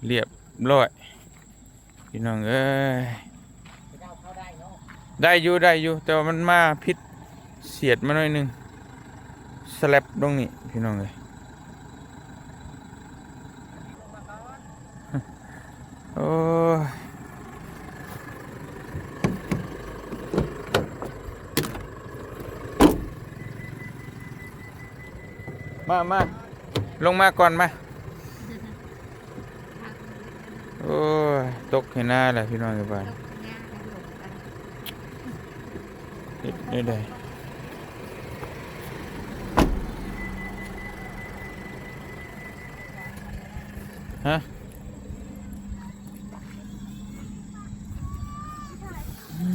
ຮຽບຮ້ອຍ ພີ່ນ້ອງເອີຍ. ໄດ້ຢູ່ ໄດ້ຢູ່ ແຕ່ວ່າມັນມາຜິດ ສຽດມາໜ້ອຍໜຶ່ງ ສະແລັບລົງນີ້ ພີ່ນ້ອງເອີຍ. ໂອ້ຍ ມາ ມາ ລົງມາກ່ອນ ມາ. ໂອ້ຍ ຕົກໃຫ້ນາແຫຼະ ພີ່ນ້ອງເອີຍ ບາດ ເຮັດແນວໃດ? ຮະ? ອື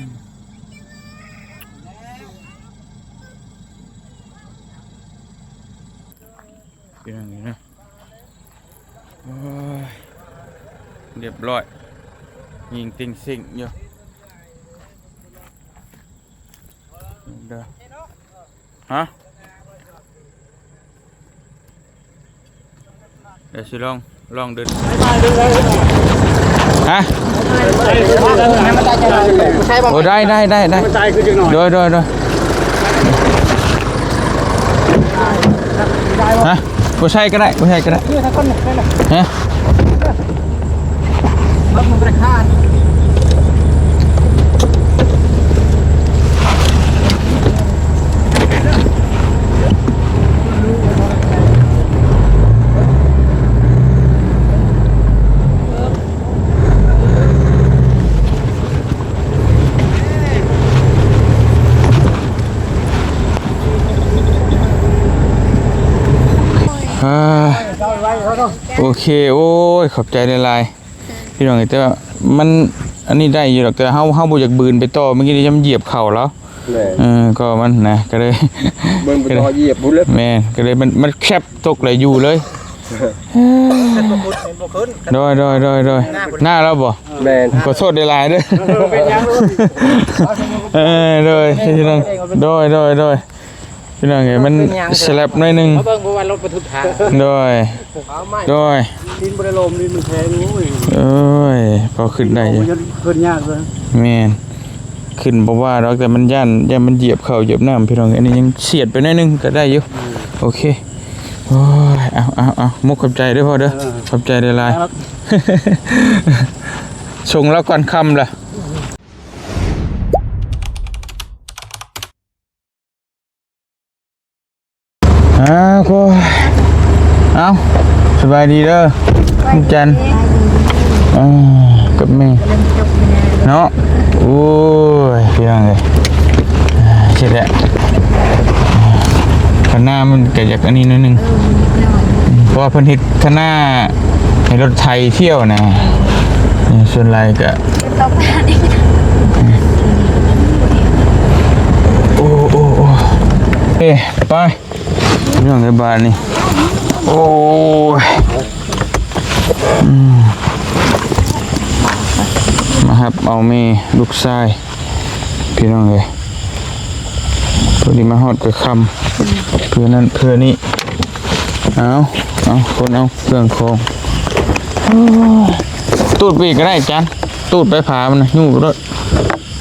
ມ ເປັນຫຍັງນີ້ນະ? ໂອ້ຍ ຮຽບຮ້ອຍ ຍິງຕິງຊິງຢູ່ ເດີ ຮະ? ດຽວຊິລອງ ລອງເດີນ ຮະ? ໂອ້ ໄດ້ ໄດ້ ໄດ້ ໄດ້ ໂດຍ ໂດຍ ໂດຍ ຮະ? ບໍ່ໃສ່ກໍໄດ້ ບໍ່ໃສ່ກໍໄດ້ ຮະ? ອ່າ ໂອເຄ ໂອ້ຍ ຂອບໃຈຫຼາຍໆ ພີ່ນ້ອງເອີຍ. ແຕ່ວ່າມັນ ອັນນີ້ໄດ້ຢູ່ດອກ ແຕ່ເຮົາ ເຮົາບໍ່ຢາກບືນໄປຕໍ່ ເມື່ອກີ້ນີ້ມັນຢຽບເຂົ້າລາວ ແມ່ນ ເອີ ກໍມັນນະ ກໍເລີຍ ມັນບໍ່ຢຽບພຸ້ນເລີຍ ແມ່ນ ກໍເລີຍມັນ ມັນແຄບຕົກແລ້ວຢູ່ເລີຍ ໂດຍ ໂດຍ ໂດຍ ໂດຍ ໜ້າລາວບໍ່? ແມ່ນ ຂໍໂທດຫຼາຍໆເດີ ເອີ ໂດຍ ໂດຍ ໂດຍ ໂດຍ ພີ່ນ້ອງເອີຍ ມັນສະແລັບໜ້ອຍໜຶ່ງ ເບິ່ງ ເພາະວ່າລົດບັນທຸກທາງ ໂດຍ ໂດຍ ດິນບໍ່ໄດ້ລົມ ດິນມັນແຂງ ໂອ້ຍ ໂອ້ຍ ພໍຂຶ້ນໄດ້ຢູ່ ຂຶ້ນຍາກເລີຍ ແມ່ນ ຂຶ້ນບໍ່ວ່າດອກ ແຕ່ມັນຢ້ານ ຢ້ານມັນຢຽບເຂົ້າຢຽບນ້ຳ ພີ່ນ້ອງເອີຍ. ອັນນີ້ຍັງສຽດໄປໜ້ອຍໜຶ່ງກໍໄດ້ຢູ່ ອືມ ໂອເຄ ໂອ້ຍ ເອົາ ເອົາ ເອົາ ມຸກຂອບໃຈເດີພໍ່ເດີ ເອີ ຂອບໃຈຫຼາຍໆ ສົ່ງລາວກ່ອນຄ່ຳລະ. ອ້າວ ໂອ້ຍ ເອົ້າ ສະບາຍດີເດີ ສະບາຍດີ ແມ່ຈັນ ເອີ ກັບແມ່ ເນາະ ໂອ້ຍ ພີ່ນ້ອງເອີຍ ຊິແຫຼະ ຄັນໜ້າມັນກະຢາກອັນນີ້ໜ້ອຍໜຶ່ງ ເອີ ເພາະວ່າເພິ່ນເຮັດຄັນໜ້າໃຫ້ລົດໄຖທ່ຽວນະ ສ່ວນຫຼາຍກະ ໂອ້ ໂອ້ ໂອ້ ເອີ ໄປ ພີ່ນ້ອງເອີຍ ບາດນີ້ ໂອ້ຍ ອືມ ມາຮັບເອົາແມ່ລູກຊາຍ ພີ່ນ້ອງເອີຍ ພໍດີມາຮອດກໍຄ່ຳ ເພື່ອນັ້ນເພື່ອນີ້ ເອົາ ເອົາ ຄົນເອົາເຄື່ອງຂອງ ໂອ້ຍ ຕູດໄປອີກກໍໄດ້ ຈານ ຕູດໄປ ຜ້າມັນນະ ຍູ້ໄປໂລດ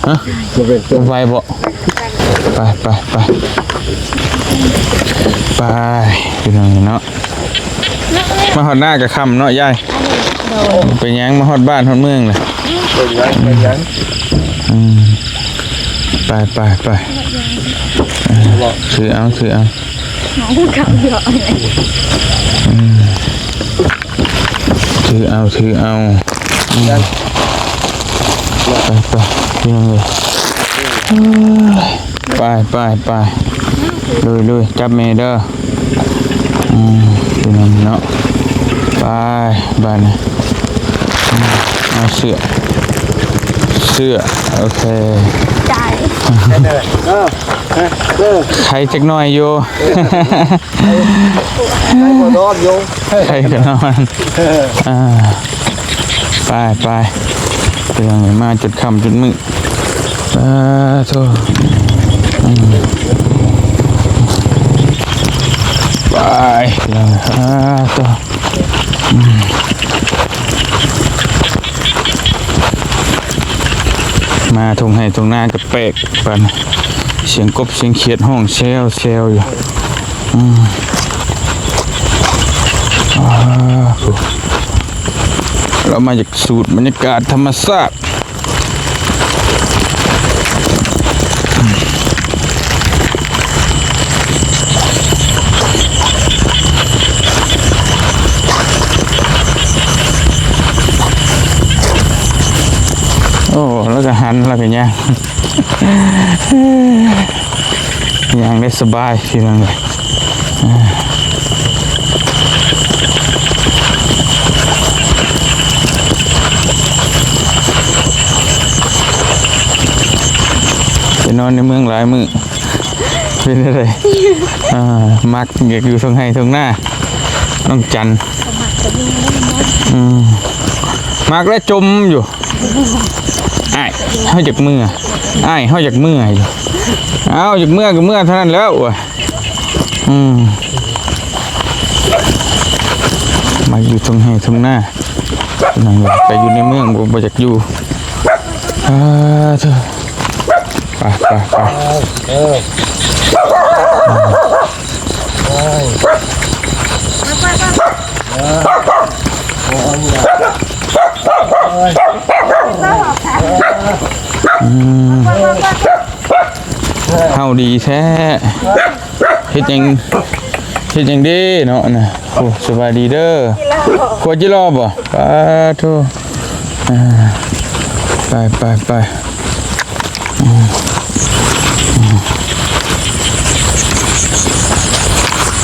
ຮະ ບໍ່ເປັນ ບໍ່ໄຫວບໍ່? ໄປ ໄປ ໄປ ໄປ ພີ່ນ້ອງເນາະ ມາຮອດໜ້າກໍຄ່ຳເນາະຍາຍ ໂດຍ ເປັນຫຍັງ ມາຮອດບ້ານຮອດເມືອງລະ ເປັນຫຍັງ ເປັນຫຍັງ ອືມ ໄປ ໄປ ໄປ ຖືເອົາ ຖືເອົາ ເອົາ ອືມ ຖືເອົາ ຖືເອົາ ອືມ ໄປ ໄປ ພີ່ນ້ອງເອີຍ ເອີຍ ໄປ ໄປ ໄປ ລຸຍ ລຸຍ ຈັບແມ່ເດີ ອືມ ພີ່ນ້ອງເນາະ ໄປ ບາດນີ້ ອືມ ເອົາເສື້ອ ເສື້ອ ໂອເຄ ໃຈ ເອີ ເອີ ໄຄຈັກໜ້ອຍຢູ່ ໄຄກໍນອນຢູ່ ໄຄກໍນອນ ເອີ ອ່າ ໄປ ໄປ ເປັນຫຍັງມາຈົນຄ່ຳຈົນມືດ ສາທຸ ອືມ ໄປ ເປັນຫຍັງ ສາທຸ ມາທົ່ງໄຮ່ທົ່ງນາກໍແປກປານ ສຽງກົບສຽງຂຽດຮ້ອງແຊວໆຢູ່. ອືມ ອ່າ ລາວມາຈາກສູດບັນຍາກາດທຳມະຊາດ. ໂອ້ ແລ້ວກໍຫັນ ແລ້ວກໍຍ່າງ ຍ່າງໄດ້ສະບາຍ ພີ່ນ້ອງເອີຍ. ໄປນອນໃນເມືອງຫຼາຍມື້ ເປັນຈັ່ງໃດ? ອ່າ ມັກຢາກຢູ່ທົ່ງໄຮ່ທົ່ງນາ ນ້ອງຈັນ. ອືມ ມັກແລ້ວ ຈົ່ມຢູ່. ອ້າຍ ເຮົາຢາກເມືອ ອ້າຍ ເຮົາຢາກເມືອຢູ່. ເອົາ ຢາກເມືອກໍເມືອເທົ່ານັ້ນແຫຼ້ວ. ອືມ ມັກຢູ່ທົ່ງໄຮ່ທົ່ງນາ ນັ່ງໄປຢູ່ໃນເມືອງ ບໍ່ ບໍ່ຢາກຢູ່. ອ່າ ເທີ ໄປ ໄປ ໄປ. ເອີ ອືມ ເຮົາດີແທ້ ເຮັດຫຍັງ ເຮັດຫຍັງເດ້ເນາະນະ. ໂອ້ ສະບາຍດີເດີ. ຂົ້ວຈິລໍບໍ່? ປາໂທ ອ່າ ໄປ ໄປ ໄປ ອືມ ອືມ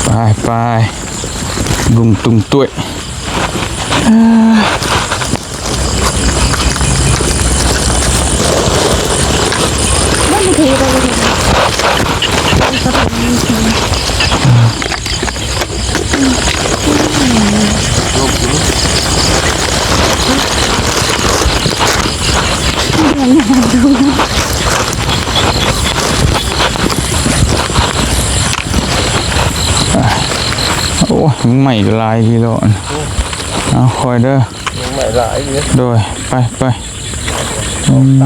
ໄປ ໄປ ລຸງຕຸງຕຸ້ຍ. ໂອ້ຍ ໃໝ່ກໍຫຼາຍດີເນາະ. ເອົາ ຄ່ອຍເດີ ໃໝ່ຫຼາຍເດ້. ໂດຍ ໄປ ໄປ. ອືມ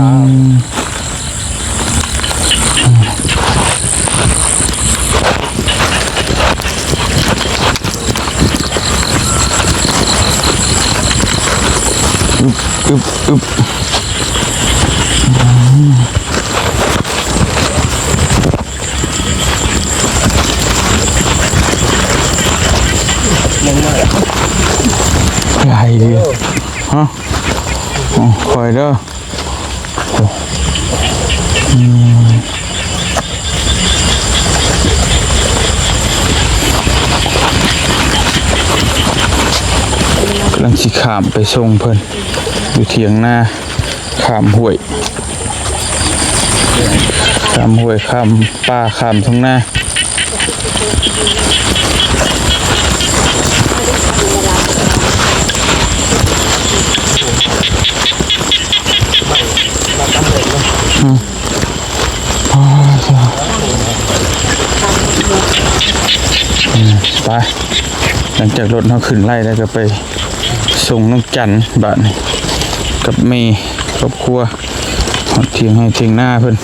ອຶບ ອຶບ ອຶບ. ອືມ ຫຼາຍເດ້. ຮະ ໂອ້ ຄ່ອຍເດີ. ໂອ້ ອືມ ກຳລັງຊິຂ້າມໄປສົ່ງເພິ່ນຢູ່ຖຽງນາ ຂ້າມຫ້ວຍ ຂ້າມຫ້ວຍ ຂ້າມປ່າ ຂ້າມທົ່ງນາ. ອືມ ອືມ ໄປ ຫຼັງຈາກລົດເຮົາຂຶ້ນໄລ່ແລ້ວ ກໍໄປສົ່ງນ້ອງຈັນບາດນີ້ ກັບແມ່ ຄອບຄົວ ຮອດຖຽງໄຮ່ຖຽງນາເພິ່ນ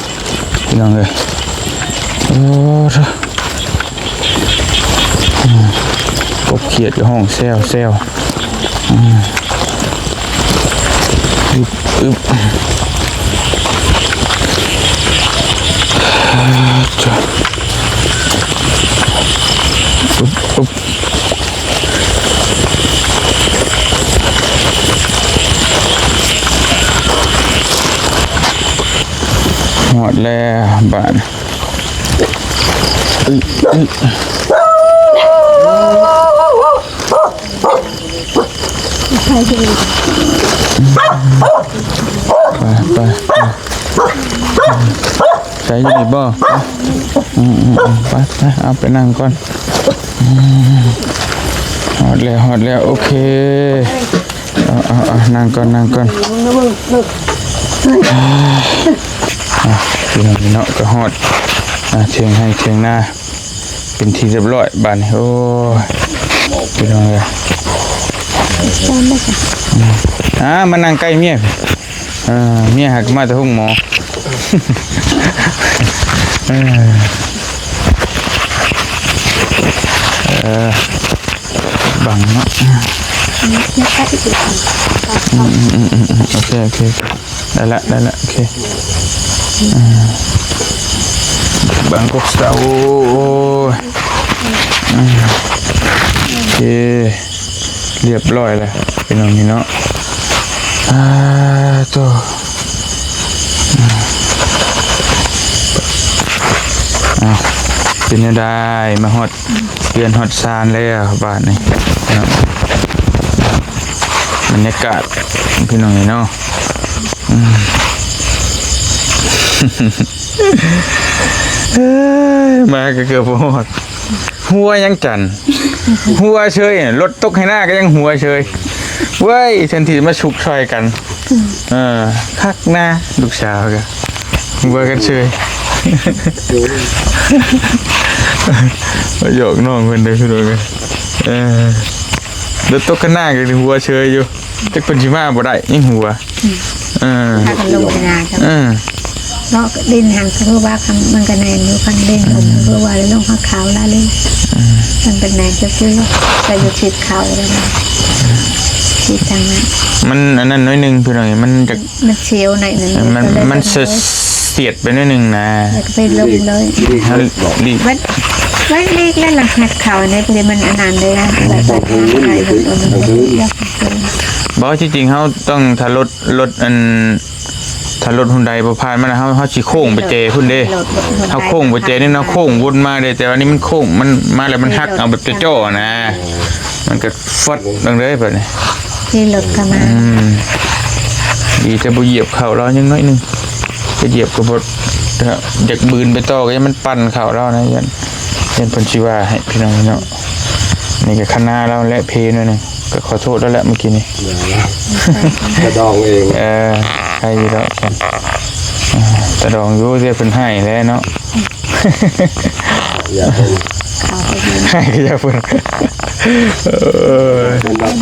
ພີ່ນ້ອງເອີຍ. ໂອ້ ໂທ້ ອືມ ກົບຂຽດກໍຮ້ອງແຊວໆ. ອືມ ອຶບ ອຶບ ອຶບ ອຶບ. ຮອດແລ້ວບາດ ອຶ ອຶ ໄປ ໄປ ໄປ. ໃສ່ຢູ່ນີ້ບໍ່? ອືມ ອືມ ອືມ ໄປ ໄປ ເອົາໄປນັ່ງກ່ອນ. ອືມ ຮອດແລ້ວ ຮອດແລ້ວ ໂອເຄ. ເອົາ ເອົາ ເອົາ ນັ່ງກ່ອນ ນັ່ງກ່ອນ. ອ່າ ພີ່ນ້ອງເນາະ ກໍຮອດ ອ່າ ຖຽງໄຮ່ຖຽງນາ ເປັນທີ່ຮຽບຮ້ອຍບາດນີ້. ໂອ້ຍ ພີ່ນ້ອງເອີຍ ອ ຈອມໄດ້ຊະ ອ່າ ມານັ່ງໃກ້ເມຍ ອ່າ ເມຍຫາກມາແຕ່ໂຮງໝໍ ເອີ ເອີ ບັງເນາະ ອືມ ອືມ ອືມ ອືມ ໂອເຄ ໂອເຄ ໄດ້ລະ ໄດ້ລະ ໂອເຄ ອ່າ ບັງກົກສະເຕົາ ໂອ້ຍ ອ່າ ໂອເຄ ລຽບຮ້ອຍແລ້ວພີ່ນ້ອງນີ້ເນາະ ອ່າ ໂຕ ອ່າ ອ່າ ເປັນແນວໃດ ມາຮອດ ເຮືອນຮອດຊານແລ້ວບາດນີ້ເນາະ ບັນຍາກາດພີ່ນ້ອງເອີຍເນາະ ອືມ ເອີຍ ມາກໍເກືອບບໍ່ຮອດ ຫົວຍັງຈັນ ຫົວເຊີຍ ລົດຕົກໄຮ່ນາກໍຍັງຫົວເຊີຍ ເວີ້ຍ ແທນທີ່ມາຊຸກຊ່ອຍກັນ ເອີ ຄັກນາ ລູກສາວກໍ ເບິ່ງກັນເຊີຍ ມາຫຍອກນ້ອງເພິ່ນເດີພີ່ນ້ອງເອີຍ ເອີ ລົດຕົກໄຮ່ນາກໍຍັງຫົວເຊີຍຢູ່ ຈັກເພິ່ນຊິມາບໍ່ໄດ້ ຍັງຫົວ ອືມ ເອີ ພາກັນລົງໄຮ່ນາ ເອີ ເນາະ ດິນຫັ້ນຄືວ່າມັນກໍແໜ້ນຢູ່ ຄັນດິນ ອືມ ຄືວ່າລົງຫາເຂົ້າລະເລີຍ ອືມ ມັນເປັນແໜ້ນຊື່ໆ ກໍຢູ່ທິດເຂົ້າແລ້ວນະ ທິດທາງນັ້ນ ມັນອັນນັ້ນໜ້ອຍໜຶ່ງພີ່ນ້ອງ ມັນຈະ ມັນສຽວໜ້ອຍໜຶ່ງ ເອີ ມັນ ມັນສຽດໄປໜ້ອຍໜຶ່ງນະ ແລ້ວກໍໄປລົງເລີຍ ເຮົາຫຼີກ ມັນ ມັນຫຼີກແລ້ວລະຫັດເຂົ້າໃນ ພໍດີມັນອັນນັ້ນເລີຍນະ ແບບວ່າທາງໄປ ບໍ່ ທີ່ຈິງເຮົາຕ້ອງ ຖ້າລົດ ລົດອັນ ຖ້າລົດຮຸນໄດບໍ່ຜ່ານມາ ເຮົາ ເຮົາຊິໂຄ້ງໄປເຈພຸ້ນເດ້ ລົດ ລົດ ເຮົາໂຄ້ງໄປເຈນີ້ເນາະ ໂຄ້ງວົນມາເດ້ ແຕ່ວ່ານີ້ມັນໂຄ້ງ ມັນມາແລ້ວມັນຫັກເອົາແບບເຈາະໆນະ ມັນກໍຟອດລົງເລີຍບາດນີ້ ທີ່ລົດກໍມາ ອືມ ດີແຕ່ບໍ່ຢຽບເຂົ້າລາວຍັງໜ້ອຍໜຶ່ງ ຈະຢຽບກໍບໍ່ ຢາກບືນໄປຕໍ່ກໍຍັງມັນປັ່ນເຂົ້າລາວນະ ຢ້ານ ຢ້ານເພິ່ນຊິວ່າໃຫ້ພີ່ນ້ອງເນາະ ນີ້ກໍຄະນາລາວແຫຼະ ເພໜ້ອຍໜຶ່ງ ກໍຂໍໂທດລາວແຫຼະມື້ກີ້ນີ້ ກະດອງເອງ ເອີ ໃຫ້ຢູ່ດອກ ຕາດອງຢູ່ ແຕ່ເພິ່ນໃຫ້ແຫຼະເນາະ ຢາກເພິ່ນ ໃຫ້ກໍຢາກເພິ່ນ ເອີ ເພິ່ນແບບ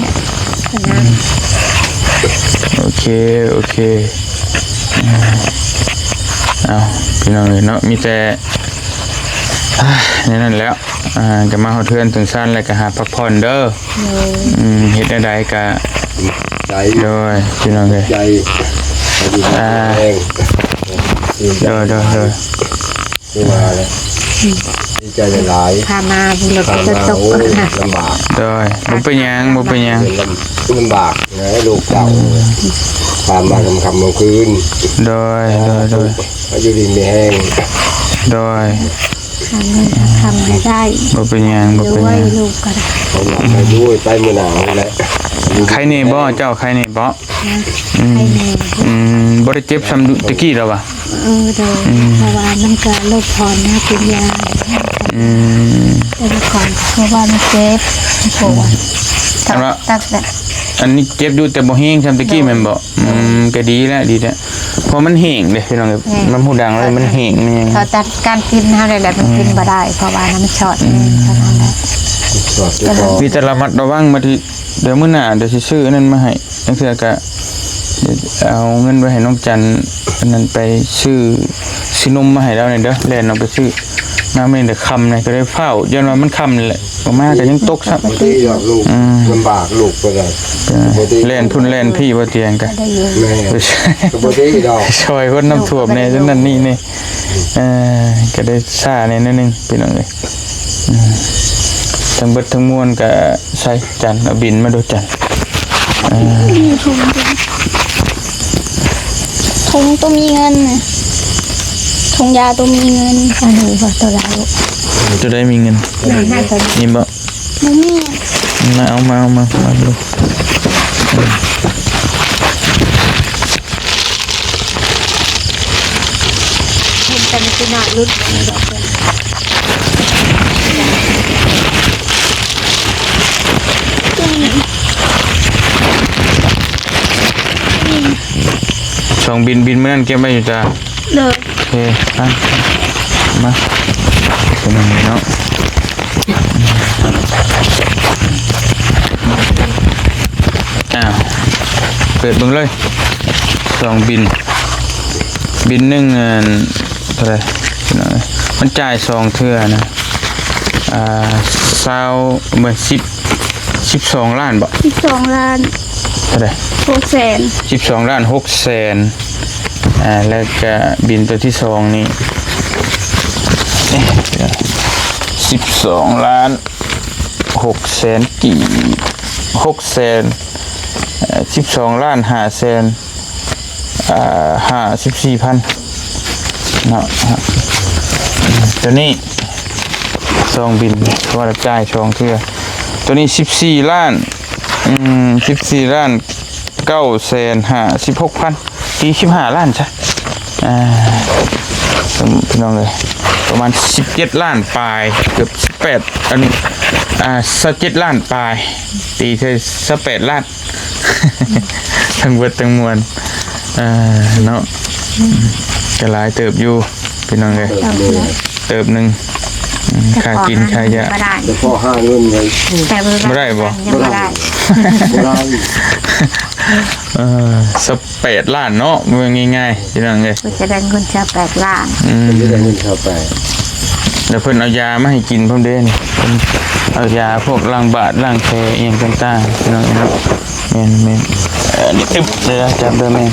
ໂອເຄ ໂອເຄ ເອົາ ພີ່ນ້ອງເອີຍເນາະ ມີແຕ່ ອ່າ ແນວນັ້ນແຫຼະ ອ່າ ກໍມາຮອດເຮືອນເຖິງຊານແລ້ວກໍຫາພັກຜ່ອນເດີ ໂດຍ ອືມ ເຮັດແນວໃດກໍ ໃຈ ໂດຍ ພີ່ນ້ອງເອີຍ ໃຈ ອ່າ ໂດຍ ໂດຍ ໂດຍ ຄືວ່າແຫຼະ ດີໃຈຫຼາຍໆ ພາມາ ຝົນກໍຕົກ ໂອ້ຍ ລຳບາກ ໂດຍ ບໍ່ເປັນຫຍັງ ບໍ່ເປັນຫຍັງ ລຳ ລຳບາກນະລູກເຕົ້າ ອືມ ພາມາຄ່ຳໆ ມື້ຄືນ ໂດຍ ໂດຍ ໂດຍ ຢູ່ດີມີແຮງ ໂດຍ ຫາເງິນຫາຄຳໃຫ້ໄດ້ ບໍ່ເປັນຫຍັງ ບໍ່ເປັນຫຍັງ ລວຍ ລູກກໍໄດ້ ໃຫ້ລຳໃຫ້ລວຍ ໄປມື້ໜ້ານີ້ແຫຼະ ໄຄແນ່ບໍ່ເຈົ້າ ໄຄແນ່ບໍ່? ອືມ ໄຄແນ່ ອືມ ບໍ່ໄດ້ເຈັບສ່ຳແຕ່ກີ້ແລ້ວຫວາ? ເອີ ໂດຍ ອືມ ເພາະວ່າມັນກໍລົດຜ່ອນນະ ກິນຢາ ອືມ ແຕ່ກ່ອນ ເພາະວ່າມັນເຈັບ ປວດ ອັນວ່າ ຕັກແຫຼະ ອັນນີ້ເຈັບຢູ່ ແຕ່ບໍ່ແຮງສ່ຳແຕ່ກີ້ແມ່ນບໍ່? ໂດຍ ອືມ ກໍດີແລ້ວ ດີແລ້ວ ເພາະມັນແຫ້ງເດ້ພີ່ນ້ອງ ແມ່ນ ມັນຮູ້ດັງແລ້ວ ມັນແຫ້ງ ມັນຫຍັງ ຖ້າຕັດການກິນເຮົາໄດ້ແຫຼະ ມັນກິນ ອືມ ບໍ່ໄດ້ ເພາະວ່ານ້ຳຊອດ ອືມ ເທົ່ານັ້ນແຫຼະ ມີແຕ່ລະມັດລະວັງ ມາທີ່ ດຽວມື້ໜ້າ ດຽວຊິຊື້ອັນນັ້ນມາໃຫ້ ລາງເທື່ອກະເອົາເງິນໄວ້ໃຫ້ນ້ອງຈັນ ອັນນັ້ນໄປຊື້ ຊື້ນົມມາໃຫ້ລາວແດ່ເດີ ແລ່ນອອກໄປຊື້ ມາມື້ນີ້ແຫຼະຄ່ຳແຫຼະ ກໍເລີຍຟ້າວ ຢ້ານວ່າມັນຄ່ຳແຫຼະ ອອກມາກໍຍັງຕົກຊ້ຳ ບໍ່ໄດ້ດອກລູກ ອືມ ລຳບາກລູກເພິ່ນນະ ເອີ ບໍ່ໄດ້ ແລ່ນພຸ້ນແລ່ນພີ້ ບໍ່ຕຽງກະ ແມ່ນ ກໍບໍ່ໄດ້ດອກ ຊ່ອຍຄົນນ້ຳຖ້ວມແດ່ ນັ້ນນີ້ນີ້ ເອີ ກໍໄດ້ຊ້າແດ່ໜ້ອຍໜຶ່ງ ພີ່ນ້ອງເອີຍ ອືມ ທັງເບິດທັງມວນກະໃສ່ ຈັນ ເອົາບິນມາດູ ຈັນ ເອີ ຖົງ ຖົງໂຕມີເງິນນະ ຖົງຢາໂຕມີເງິນ ອັນນີ້ບໍ່ ໂຕລາວ ໂຕໃດມີເງິນ ນີ້ບໍ່ ບໍ່ມີ ມາເອົາ ມາເອົາ ມາ ມາດູ ເຫັນແຕ່ມັນຊິໜ້າຫຼຸດ ສອງບິນ ບິນມື້ນັ້ນເກັບໄວ້ຢູ່ຈ້າ ໂດຍ ໂອເຄ ມາ ເປັນຫຍັງເນາະ ອືມ ເປັນຫຍັງເນາະ ອືມ ເປັນຫຍັງເນາະ ອ້າວ ເປີດເບິ່ງເລີຍ ສອງບິນ ບິນໜຶ່ງ ອັນ ເທົ່າໃດ ພີ່ນ້ອງເອີຍ ມັນຈ່າຍສອງເທື່ອນະ ອ່າ ຊາວ ບໍ່ ສິບ ສິບສອງລ້ານບໍ? ສິບສອງລ້ານ ເທົ່າໃດ? ຫົກແສນ ສິບສອງລ້ານຫົກແສນ ອ່າ ແລ້ວກະບິນໂຕທີສອງນີ້ ເອີ ສິບສອງລ້ານຫົກແສນກີບ ຫົກແສນ ເອີ ສິບສອງລ້ານຫ້າແສນ ອ່າ ຫ້າສິບສີ່ພັນເນາະ ໂຕນີ້ສອງບິນ ເພາະວ່າຈ່າຍສອງເທື່ອ ໂຕນີ້ສິບສີ່ລ້ານ ອືມ ສິບສີ່ລ້ານເກົ້າແສນຫ້າສິບຫົກພັນ ຕີສິບຫ້າລ້ານຊະ ອ່າ ພີ່ນ້ອງເອີຍ ປະມານສິບເຈັດລ້ານປາຍ ເກືອບສິບແປດ ອັນ ອ່າ ຊາວເຈັດລ້ານປາຍ ຕີໃສ່ຊາວແປດລ້ານ ທັງເບິດທັງມວນ ອ່າ ເນາະ ກະຫຼາຍເຕີບຢູ່ ພີ່ນ້ອງເອີຍ ເຕີບເຕີບໜຶ່ງ ອືມ ຄ່າກິນຄ່າຢາ ບໍ່ໄດ້ ແຕ່ພໍຫາເງິນໄວ້ ແຕ່ບໍ່ໄດ້ ບໍ່ໄດ້ບໍ່? ຍັງບໍ່ໄດ້ ບໍ່ໄດ້ ເອີ ຊາວແປດລ້ານເນາະ ເວົ້າງ່າຍໆ ພີ່ນ້ອງເອີຍ ເພິ່ນຈະໄດ້ເງິນຊາວແປດລ້ານ ອືມ ເພິ່ນຈະໄດ້ເງິນຊາວແປດ ແລ້ວເພິ່ນເອົາຢາມາໃຫ້ກິນພ້ອມເດ້ນີ້ ເພິ່ນເອົາຢາພວກລ້າງບາດລ້າງແຜອີ່ຫຍັງຕ່າງໆ ພີ່ນ້ອງເນາະ ແມ່ນໆ ເອີ ນີ້ ອຶບ ເດີ ຈັບເດີແມ່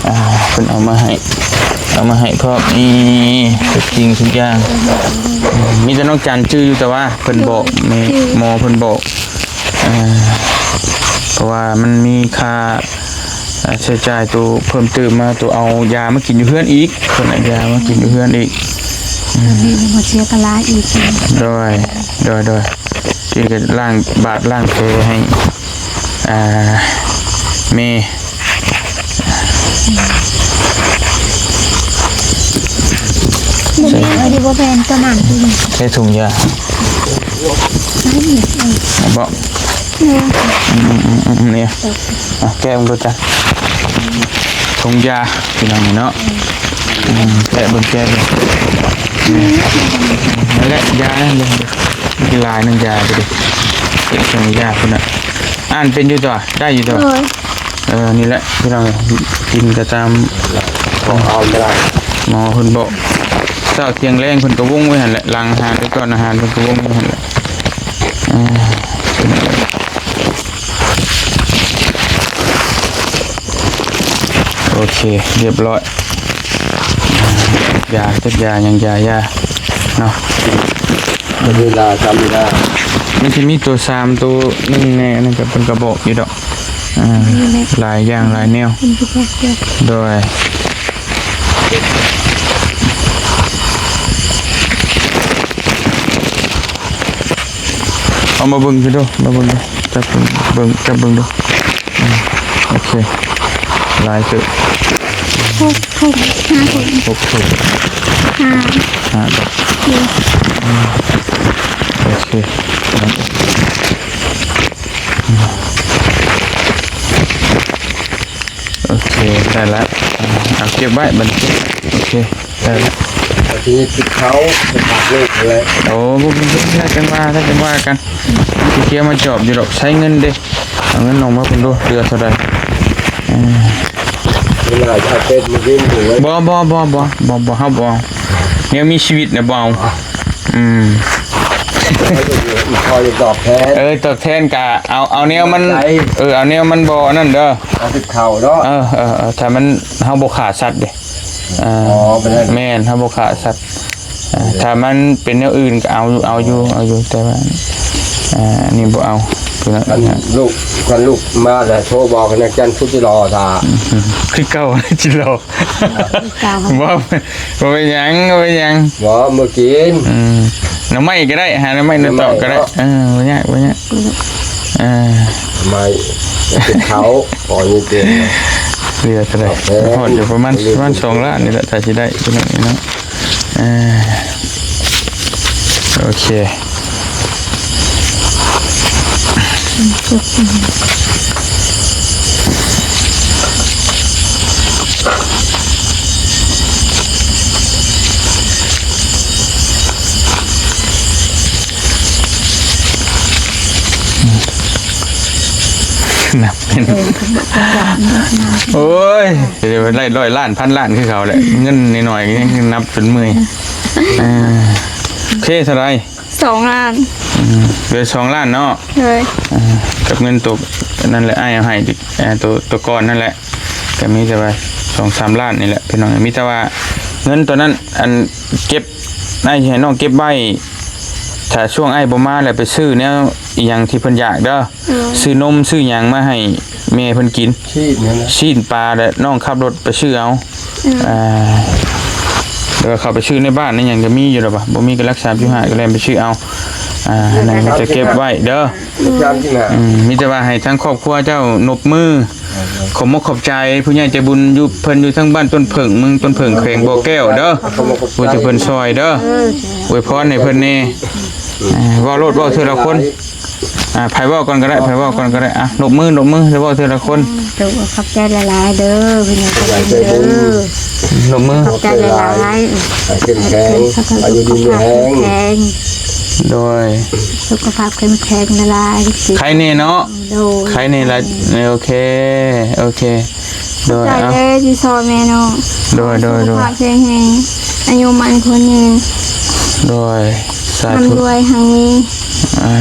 ອ່າ ເພິ່ນເອົາມາໃຫ້ ເອົາມາໃຫ້ພ້ອມ ນີ້ ທຸກສິ່ງທຸກຢ່າງ ມີແຕ່ນ້ອງຈັນຈື່ຢູ່ ແຕ່ວ່າເພິ່ນບອກ ແມ່ ໝໍເພິ່ນບອກ ເອີ ເພາະວ່າມັນມີຄ່າ ອ່າ ໃຊ້ຈ່າຍໂຕເພີ່ມຕື່ມມາ ໂຕເອົາຢາມາກິນຢູ່ເຮືອນອີກ ເພິ່ນເອົາຢາມາກິນຢູ່ເຮືອນອີກ ອືມ ບໍ່ເສຍກະລາອີກ ໂດຍ ໂດຍ ໂດຍ ທີ່ຈະລ້າງບາດລ້າງແຜໃຫ້ ອ່າ ແມ່ ບໍ່ແມ່ນ ອັນນີ້ບໍ່ແມ່ນ ໂຕນັ້ນ ໃສ່ຖົງຢາ ບໍ່ ເອີ ອືມໆໆໆ ນີ້ ອ່ະ ແກະເບິ່ງດູຈ້ະ ຖົງຢາ ພີ່ນ້ອງເນາະ ອືມ ແກະເບິ່ງ ແກະເບິ່ງ ນັ້ນແຫຼະ ຢານັ້ນ ຫຼາຍໜຶ່ງຢາ ເບິ່ງດູ ເປັນຖົງຢາພຸ້ນນະ ອ່ານເປັນຢູ່ຕົວະ ໄດ້ຢູ່ຕົວະ ໂດຍ ເອີ ນີ້ແຫຼະ ພີ່ນ້ອງ ກິນກະຕາມ ເອົາໄດ້ ໝໍເພິ່ນບອກ ເຊົ້າທ່ຽງແລງເພິ່ນກະວົງໄວ້ຫັ້ນແຫຼະ ຫຼັງອາຫານ ແຕ່ກ່ອນອາຫານເພິ່ນກະວົງໄວ້ຫັ້ນແຫຼະ ອ່າ ໂອເຄ ຮຽບຮ້ອຍ ຢາ ຈັກຢາຫຍັງ ຢາ ຢາເນາະ ເວລາ ຈຳເວລາ ມັນຊິມີໂຕສາມ ໂຕໜຶ່ງແນ່ ອັນນັ້ນກະເພິ່ນກະບອກຢູ່ດອກ ອ່າ ຫຼາຍຢ່າງຫຼາຍແນວ ໂດຍ ເອົາມາເບິ່ງຊິດູ ມາເບິ່ງດູ ຈັບເບິ່ງ ຈັບເບິ່ງດູ ອືມ ໂອເຄ ຫຼາຍເຕີບ ຫົກຖົງ ຫ້າຖົງ ຫົກຖົງ ຫ້າ ຫ້າ ໂອເຄ ອືມ ໂອເຄ ໂອເຄ ໄດ້ລະ ເອົາເກັບໄວ້ບັດນີ້ ໂອເຄ ໄດ້ລະ ອັນນີ້ຕິດເຂົາ ໄປຝາກລູກຫັ້ນແຫຼະ ໂອ້ ບໍ່ເປັນຫຍັງ ຈັ່ງວ່າ ຈັ່ງວ່າກັນ ຊິເຄຍມາຈອບຢູ່ດອກ ໃຊ້ເງິນເດ້ ເອົາເງິນອອກມາເບິ່ງດູ ເຫຼືອເທົ່າໃດ ເອີ ເວລາຈະເປັນມື້ນີ້ ບໍ່ ບໍ່ ບໍ່ ເຮົາບໍ່ເອົາ ແນວມີຊີວິດນະບໍ່ເອົາ ອືມ ຂໍຕອບແທນ ເອີ ຕອບແທນກະເອົາ ເອົາແນວມັນ ເອີ ເອົາແນວມັນບໍ່ອັນນັ້ນເດີ ເອົາຕິດເຂົາເນາະ ເອີ ເອີ ເອີ ຖ້າມັນ ເຮົາບໍ່ຂ້າສັດເດ້ ເອີ ອໍ ແມ່ນ ເຮົາບໍ່ຂ້າສັດ ເອີ ຖ້າມັນເປັນແນວອື່ນກະເອົາ ເອົາຢູ່ ເອົາຢູ່ ແຕ່ວ່າ ເອີ ອັນນີ້ບໍ່ເອົາ ຄື ຄັນລູກ ຄັນລູກມາລະໂທບອກນາງຈັນ ຜູ້ຈິລໍຖ້າ ຄືເກົ່າ ຈິລໍ ຄືເກົ່າ ບໍ່ ບໍ່ເປັນຫຍັງ ບໍ່ເປັນຫຍັງ ບໍ່ ມື້ກິນ ອືມ ໜໍ່ໄມ້ກະໄດ້ ຫາໜໍ່ໄມ້ໜໍ່ຕອກກະໄດ້ ໜໍ່ໄມ້ເນາະ ເອີ ບໍ່ຍາກ ບໍ່ຍາກ ອືມ ເອີ ໄມ້ເປັນເຂົາ ພໍຢູ່ເປັນ ເຫຼືອເທົ່າໃດ ຮອດຢູ່ປະມານ ປະມານສອງລ້ານນີ້ແຫຼະ ຖ້າຊິໄດ້ ພີ່ນ້ອງເນາະ ອ່າ ໂອເຄ ນຳ ໂອ້ຍ ໄດ້ຮ້ອຍລ້ານ ພັນລ້ານຄືເຂົາແຫຼະ ເງິນນ້ອຍໆ ຍັງນັບຈົນເມື່ອຍ. ເອີ ໂອເຄ ເທົ່າໃດ? ສອງລ້ານ. ອືມ ເຫຼືອສອງລ້ານເນາະ. ໂດຍ. ເອີ ກັບເງິນໂຕນັ້ນແຫຼະ ອ້າຍເອົາໃຫ້ ເອີ ໂຕ ໂຕກ່ອນນັ້ນແຫຼະ ກໍມີແຕ່ວ່າສອງສາມລ້ານນີ້ແຫຼະ ພີ່ນ້ອງ. ມີແຕ່ວ່າເງິນໂຕນັ້ນ ອັນ ເກັບ ອ້າຍຊິໃຫ້ນ້ອງເກັບໄວ້ ຖ້າຊ່ວງອ້າຍບໍ່ມາແລ້ວ ໄປຊື້ແນວອີ່ຫຍັງທີ່ເພິ່ນຢາກເດີ. ອືມ ຊື້ນົມຊື້ຫຍັງມາໃຫ້ແມ່ເພິ່ນກິນ ຊີ້ນນັ້ນນະ ຊີ້ນປາ ແລະ ນ້ອງຂັບລົດໄປຊື້ເອົາ. ອືມ ອ່າ ແລ້ວກໍເຂົ້າໄປຊື້ໃນບ້ານໃນຫຍັງກໍມີຢູ່ແລ້ວ. ບໍ່ມີກໍລັກສາມສິບຫ້າ ກໍແລ່ນໄປຊື້ເອົາ. ອ່າ ນັ້ນຈະເກັບໄວ້ເດີ. ສາມສິບຫ້າ ອືມ ມີແຕ່ວ່າໃຫ້ທາງຄອບຄົວເຈົ້ານົບມື ຂອບມົກຂອບໃຈຜູ້ໃຫຍ່ໃຈບຸນຢູ່ ເພິ່ນຢູ່ທາງບ້ານຕົ້ນເຜິ້ງ ເມືອງຕົ້ນເຜິ້ງ ແຂວງບໍ່ແກ້ວເດີ ຜູ້ທີ່ເພິ່ນຊ່ອຍເດີ. ອວຍພອນໃຫ້ເພິ່ນແດ່. ເອີ ເວົ້າໂລດ ເວົ້າເທື່ອລະຄົນ. ອ່າ ໃຜເວົ້າກ່ອນກໍໄດ້ ໃຜເວົ້າກ່ອນກໍໄດ້. ອ່ະ ນົບມື ນົບມື ແລ້ວເວົ້າເທື່ອລະຄົນ. ໂດຍ ຂອບໃຈຫຼາຍໆເດີ ພີ່ນ້ອງເດີ. ນົບມື. ຂອບໃຈຫຼາຍໆ. ໃຫ້ເຂັ້ມແຂງ ໃຫ້ເພິ່ນສຸຂະພາບເຂັ້ມແຂງ. ໂດຍ. ສຸຂະພາບເຂັ້ມແຂງຫຼາຍໆ. ໄຄແນ່ເນາະ. ໂດຍ ໄຄແນ່ລະ. ໂອເຄ ໂອເຄ. ໂດຍ ຂອບໃຈເດີທີ່ຊ່ອຍແມ່ນ້ອງ. ໂດຍ ໂດຍ ໂດຍ. ສຸຂະພາບແຂງແຮງ ອາຍຸໝັ້ນຂວັນຍືນ. ໂດຍ ສາທຸ ຮ່ຳລວຍຮັ່ງມີ. ອ່າ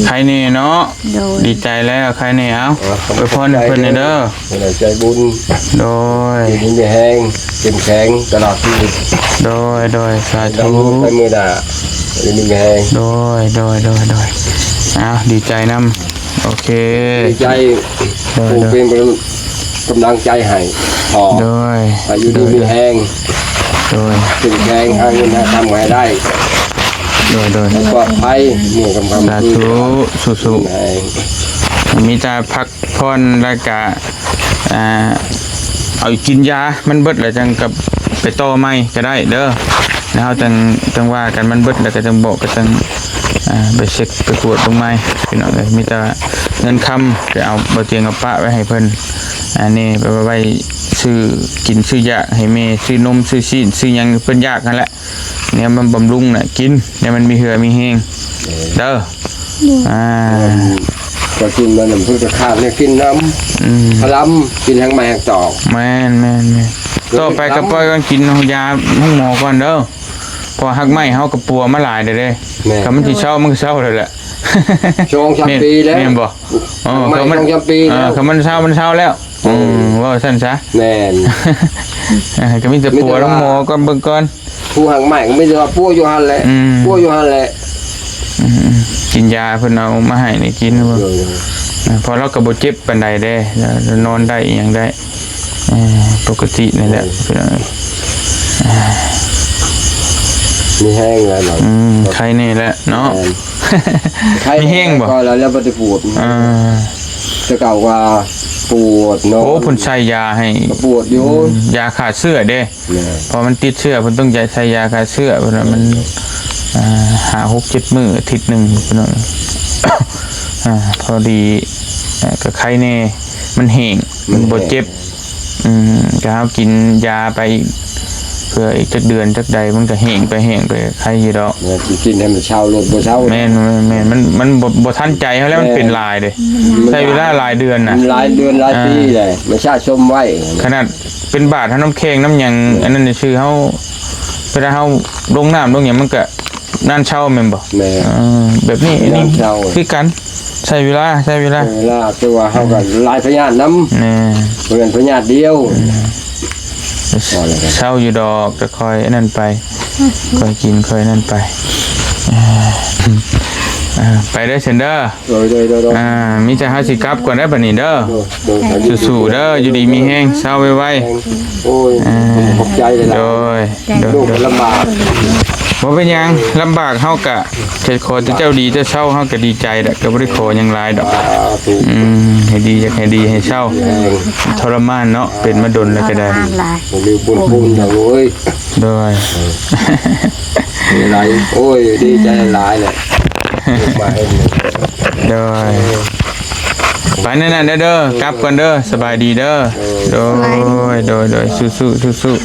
ໄຄແນ່ເນາະ. ໂດຍ ດີໃຈແລ້ວ ໄຄແນ່. ເອົາ ເອີ ອວຍພອນໃຫ້ເພິ່ນແດ່ເດີ ຜູ້ໃຫຍ່ໃຈບຸນ. ໂດຍ ຢູ່ດີມີແຮງ ເຂັ້ມແຂງຕະຫຼອດຊີວິດ. ໂດຍ ໂດຍ ສາທຸ ໄປມື້ໜ້າ ຢູ່ດີມີແຮງ. ໂດຍ ໂດຍ ໂດຍ ໂດຍ. ອ້າວ ດີໃຈນຳ. ໂອເຄ ດີໃຈ. ໂດຍ ຜູ້ເປັນກຳລັງໃຈໃຫ້ພໍ່. ໂດຍ ໃຫ້ຢູ່ດີມີແຮງ. ໂດຍ ເຂັ້ມແຂງ ຫາເງິນຫາຄຳໃຫ້ໄດ້. ໂດຍ ໂດຍ ໃຫ້ປອດໄພ ເມື່ອຄ່ຳໆ ສາທຸ ສູ້ໆ. ມີແຕ່ພັກຜ່ອນ ແລ້ວກະ ອ່າ ເອົາກິນຢາມັນເບິດ ແລ້ວຈັ່ງກັບໄປຕໍ່ໃໝ່ກໍໄດ້ເດີ. ແລ້ວເຮົາຈັ່ງ ຈັ່ງວ່າກັນ ມັນເບິດແລ້ວກໍຈັ່ງບອກ ກໍຈັ່ງ ອ່າ ໄປເຊັກໄປກວດເບິ່ງໃໝ່ ພີ່ນ້ອງເອີຍ. ມີແຕ່ເງິນຄຳໄປເອົາ ບໍ່ຕຽງເອົາປະໄວ້ໃຫ້ເພິ່ນ ອັນນີ້ໄປໄວ້ຊື້ກິນຊື້ຢາກໃຫ້ແມ່ ຊື້ນົມຊື້ຊີ້ນຊື້ຫຍັງເພິ່ນຢາກຫັ້ນແຫຼະ ແນວມັນບຳລຸງນະ ກິນແນວມັນມີເຫື່ອມີແຮງເດີ. ໂດຍ ອ່າ ກໍກິນມັນນຳ ເພິ່ນກໍຂາດແນວກິນນຳ. ອືມ ພະລຳ ກິນຫາກໄມ້ຫາກຕອກ. ແມ່ນໆໆ. ຕໍ່ໄປກໍປ່ອຍກ່ອນ ກິນຢາໂຮງໝໍກ່ອນເດີ. ເພາະວ່າຮາກໄມ້ເຮົາກໍປົວມາຫຼາຍແລ້ວເດ້. ແມ່ນ ຄັນມັນຊິເຊົາ ມັນກໍເຊົາແລ້ວແຫຼະ. ສອງສາມປີແລ້ວ ແມ່ນບໍ່? ເອີ ຮາກໄມ້ ສອງສາມປີແລ້ວ ເອີ ຄັນມັນເຊົາ ມັນເຊົາແລ້ວ. ອືມ ເອີ ເວົ້າຊັ້ນຊະ. ແມ່ນ ເອີ ກໍມີແຕ່ປົວໂຮງໝໍກ່ອນ ເບິ່ງກ່ອນ. ຜູ້ຫາກໄມ້ກໍມີແຕ່ວ່າປົວຢູ່ຫັ້ນແຫຼະ. ອືມ ປົວຢູ່ຫັ້ນແຫຼະ. ອືມ ກິນຢາເພິ່ນເອົາມາໃຫ້ນີ້ກິນ. ໂດຍ ເພາະລາວກໍບໍ່ເຈັບປານໃດເດ້ ລາວນອນໄດ້ ອີ່ຫຍັງໄດ້. ເອີ ປົກກະຕິນີ້ແຫຼະ ໂດຍ ພີ່ນ້ອງ. ອ່າ ມີແຮງແລ້ວເນາະ. ອືມ ໄຄແນ່ແຫຼະເນາະ. ແມ່ນ ໄຄ ມີແຮງບໍ່? ກໍແລ້ວ ແລ້ວບໍ່ໄດ້ປວດ. ເອີ ແຕ່ເກົ່າວ່າປວດເນາະ. ໂອ້ ເພິ່ນໃສ່ຢາໃຫ້ ກໍປວດຢູ່. ອືມ ຢາຂ້າເຊື້ອເດ້. ແມ່ນ ເພາະມັນຕິດເຊື້ອ ເພິ່ນຕ້ອງໃຊ້ຢາຂ້າເຊື້ອ ເພິ່ນວ່າມັນ ອ່າ ຫ້າ ຫົກ ເຈັດ ມື້ ອາທິດໜຶ່ງ ພີ່ນ້ອງ. ອ່າ ພໍດີ ເອີ ກໍໄຄແນ່ ມັນແຫ້ງ ມັນບໍ່ເຈັບ. ອືມ ກໍເຮົາກິນຢາໄປອີກ ເພື່ອອີກຈັກເດືອນຈັກໃດ ມັນກໍແຫ້ງໄປ ແຫ້ງໄປ ໄຄຢູ່ດອກ. ແມ່ນ ກິນໃຫ້ມັນເຊົາໂລດ ບໍ່ເຊົາ. ແມ່ນໆໆ ມັນ ມັນບໍ່ ບໍ່ທັນໃຈເຮົາແລ້ວ. ແມ່ນ ມັນເປັນຫຼາຍເດ້. ອືມ ໃຊ້ເວລາຫຼາຍເດືອນນະ. ມັນຫຼາຍເດືອນຫຼາຍປີ ອ່າ ແລ້ວ ມັນສະສົມໄວ້. ຂະໜາດເປັນບາດເຮົາ ນ້ຳແຂ້ງນ້ຳຫຍັງ ອືມ ອັນນັ້ນຊື່ ເຮົາ ເວລາເຮົາລົງນ້ຳລົງຫຍັງ ມັນກໍນານເຊົາແມ່ນບໍ່? ແມ່ນ ເອີ ແບບນີ້ ອັນນີ້ຄືກັນ ໃຊ້ເວລາ ໃຊ້ເວລາ ໃຊ້ເວລາ. ແຕ່ວ່າເຮົາກໍຫຼາຍພະຍາດນຳ. ແມ່ນ ບໍ່ແມ່ນພະຍາດດຽວ. ອືມ ພໍແລ້ວ ເຊົາຢູ່ດອກ ຄ່ອຍອັນນັ້ນໄປ ຄ່ອຍກິນ ຄ່ອຍນັ້ນໄປ. ເອີ ເອີ ໄປເດີ ເຊີນເດີ. ໂດຍ ໂດຍ ໂດຍ ໂດຍ. ອ່າ ມີແຕ່ເຮົາຊິກັບກ່ອນໄດ໋ບັດນີ້ເດີ. ໂດຍ ໂດຍ ສູ້ໆເດີ ຢູ່ດີມີແຮງ ເຊົາໄວໆ. ໂອ້ຍ ອ່າ ຂອບໃຈຫຼາຍໆ. ໂດຍ ໂດຍ ໂດຍ ໂດຍ. ລຳບາກ ບໍ່ເປັນຫຍັງ ລຳບາກເຮົາກະ ແຕ່ຂໍແຕ່ເຈົ້າດີເຈົ້າເຊົາ ເຮົາກະດີໃຈແຫຼະ ກະບໍ່ໄດ້ຂໍຫຍັງຫຼາຍດອກ. ສາທຸ. ອືມ ໃຫ້ດີ ຢາກໃຫ້ດີ ໃຫ້ເຊົາ. ແມ່ນ ທໍລະມານເນາະ ເປັນມາດົນແລ້ວກະໄດ້. ບໍ່ມີບຸນຄຸນຫຍັງເລີຍ. ໂດຍ ຫຼາຍ ໂອ້ຍ ດີໃຈຫຼາຍແຫຼະ ມາໃຫ້. ໂດຍ ໄປແນວນັ້ນເດີ ກັບກ່ອນເດີ ສະບາຍດີເດີ. ໂດຍ ໂດຍ ໂດຍ ສູ້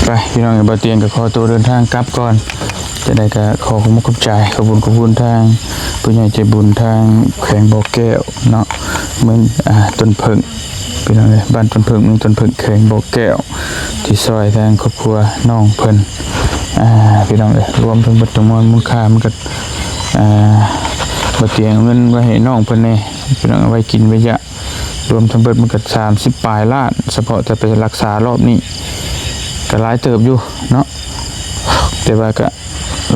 ໆ ໄປ ພີ່ນ້ອງເອີຍ ບ່າວຕຽງກໍຂໍຕົວເດີນທາງກັບກ່ອນ. ຈັ່ງໃດກໍຂໍຂອບມຸກຂອບໃຈ ຂອບຄຸນ ຂອບຄຸນທາງຜູ້ໃຫຍ່ໃຈບຸນທາງແຂວງບໍ່ແກ້ວເນາະ. ເມືອງ ອ່າ ຕົ້ນເຜິ້ງ ພີ່ນ້ອງເອີຍ ບ້ານຕົ້ນເຜິ້ງ ເມືອງຕົ້ນເຜິ້ງ ແຂວງບໍ່ແກ້ວ ທີ່ຊ່ອຍທາງຄອບຄົວນ້ອງເພິ່ນ ອ່າ ພີ່ນ້ອງເອີຍ ລວມທັງເບິດທັງມວນມູນຄ່າມັນກໍ ອ່າ ບໍ່ຕຽງເງິນໄວ້ໃຫ້ນ້ອງເພິ່ນແດ່ ພີ່ນ້ອງ ເອົາໄວ້ກິນໄວ້ຢາກ ລວມທັງເບິດມັນກໍສາມສິບປາຍລ້ານ ສະເພາະແຕ່ໄປຮັກສາລອບນີ້ ກໍຫຼາຍເຕີບຢູ່ເນາະ ແຕ່ວ່າກໍ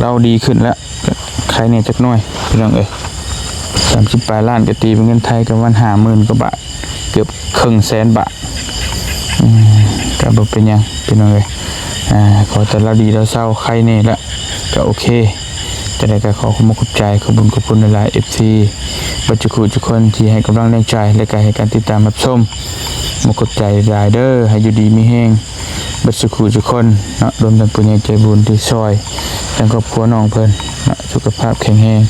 ລາວດີຂຶ້ນແລ້ວ ກໍໄຄແດ່ຈັກໜ້ອຍ ພີ່ນ້ອງເອີຍ ສາມສິບປາຍລ້ານ ກໍຕີເປັນເງິນໄທກໍປະມານຫ້າໝື່ນກວ່າບາດ ເກືອບເຄິ່ງແສນບາດ ອືມ ກໍບໍ່ເປັນຫຍັງ ພີ່ນ້ອງເອີຍ ອ່າ ຂໍແຕ່ລາວດີລາວເຊົາ ໄຄແດ່ລະ ກໍໂອເຄ ຈັ່ງໃດກໍຂໍຂອບຄຸນຂອບໃຈ ຂອບບຸນຂອບຄຸນຫຼາຍໆ ເອັຟຊີ ເບິດທຸກຜູ້ທຸກຄົນທີ່ໃຫ້ກຳລັງແຮງໃຈ ແລະກໍໃຫ້ການຕິດຕາມຮັບຊົມ ຂອບໃຈຫຼາຍເດີ ໃຫ້ຢູ່ດີມີແຮງ ເບິດສູ່ຜູ້ສູ່ຄົນເນາະ ລວມທັງຜູ້ໃຫຍ່ໃຈບຸນທີ່ຊ່ອຍທາງຄອບຄົວນ້ອງເພິ່ນເນາະ ສຸຂະພາບແຂງແຮງ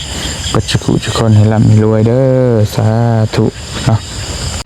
ເບິດສູ່ຜູ້ສູ່ຄົນ ໃຫ້ລ່ຳໃຫ້ລວຍເດີ ສາທຸເນາະ.